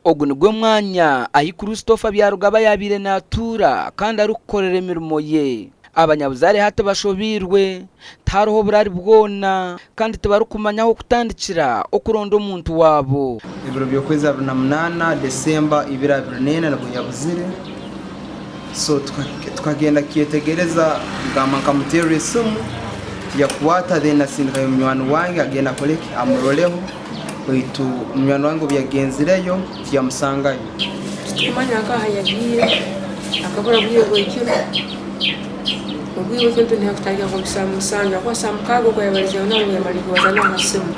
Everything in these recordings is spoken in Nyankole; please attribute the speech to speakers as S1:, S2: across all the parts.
S1: Ogu nigwo mwanya ahi Christopher Byarugaba yaabaire naatuura kandi arikukorera emirimo ye. Abanyabuzaare hati bashobeirwe, tihariho burari bwona kandi tibarikumanya ah'okutandikira okuronda omuntu waabo.
S2: Ebiro by'okwezi 28 December 2024 nibwo yabuzire so tukagenda kukyetegereza ngamba nkamuterera esimu tiyakwata then nasindikayo munywani wange agende akoreki amuroreho baitu munywani wange obu yagenzireyo tiyamusangayo.
S3: Titukumanya nkaha yagiire, akabura obwire bw'ekiro, obwire bw'ekiro nitunihira kutandika nka omu saaha musanju ahakuba saaha mukaaga ogu yabarizeho nawe ngu yamalire kubaza nawe ha simu.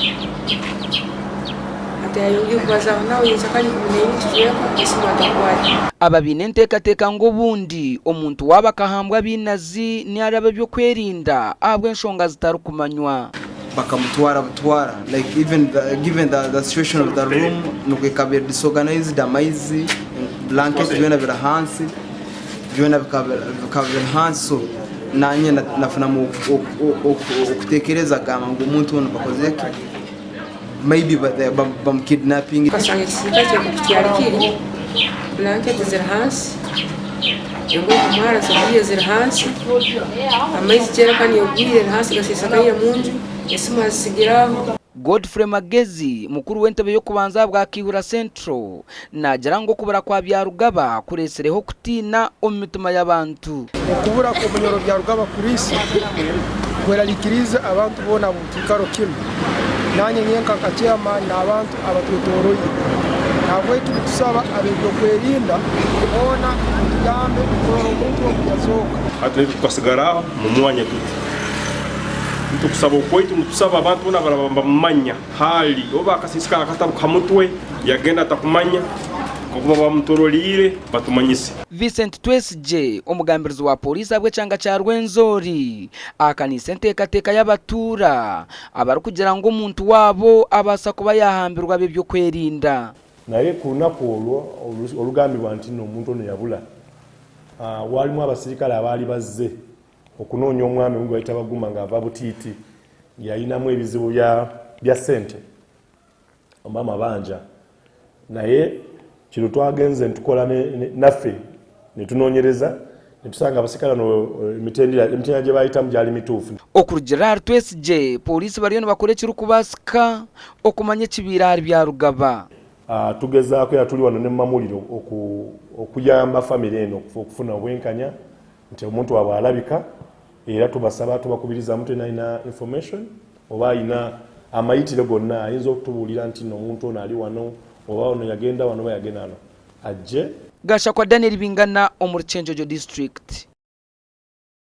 S3: Hati yayongiire kubazaho nawe nyenkyakara ikumineibiri kicweka esimu atakwate.
S1: Aba baine enteekateeka ngu obundi omuntu waabo akahambwa abainazi nari ab'eby'okwerinda ahabw'enshonga zitarikumanywa.
S2: Bakamutwara butwara like even the, given the, the situation of the room nukwo ekaba eri disorganized amaizi blanket byona biri hansi byona bikaba bikaba biri hansi so nanye nafunamu okutekereza gamba ngu omuntu onu bakoze ki maybe bamukidnapinga.
S3: Tukashanga ekisiika kye nk'oku kyari kiri, bulanketi ziri hansi, engoye kumwara zigwire ziri hansi, amaizi jerikani egwire eri hansi gasiisakaire omu nju, esimu azitsigire aho.
S1: Godfrey Magezi, mukuru w'entebe y'okubanza ahabwa Kiihura Central, naagira ngu okubura kwa Byarugaba kureetsireho okutiina omu mitima y'abantu.
S4: Okubura kw'omunyoro Byarugaba Chris kwerarikiriize abantu boona ab'omu kiikaro kinu, nanye nyenka nka chairman n'abantu abatwetoroire. Nahabweki nitusaba ab'ebyokwerinda boona mutuyambe kurora omuntu ogu yazooka.
S5: Hati naitwe tukasigara aho mu mwanya tuti. Nitukusaba okwaitu nitusaba abantu boona abaraba nibamumanya haali oba akasiisikara akataruka ha mutwe yagenda atakumanya nk'oku baba bamutoroliire batumanyise.
S1: Vincent Twesigye, omugambirizi wa Pooriisi ahabw'ekyanga kya Rwenzori ahakaniise enteekateeka y'abatuura abarikugira ngu omuntu waabo abaasa kuba yaahambirwe ab'eby'okwerinda.
S6: Naye ku lunaku olwo olugambibwa nti nno omuntu ono yabula, waalimu abasirikale abaali bazze okunoonya omwami omu gwe bayita Baguma ng'ava Butiiti, yalinamu ebizibu bya ssente oba amabanja. Naye kino twagenze ne tukola naffe ne tunoonyereza ne tusanga abasirikale bano emitendera gye baayitamu gyali mituufu.
S1: Okurugiirira ahari Twesigye, Pooriisi bariyo nibakora ekirikubaasika okumanya ekibaire ahari Byarugaba.
S6: Tugezaako era tuli wano ne mu mamulire okuyamba famire eno okufuna obwenkanya nti omuntu waabwe alabika era tubasaba tubakubiriza omuntu yenna alina information oba alina amayitire gonna ayinza okutubuulira nti no omuntu ono ali wano oba ono yagenda wano oba yagenda wano ajje.
S1: Gashakwa Daniel Bingana omuri Kyenjojo District.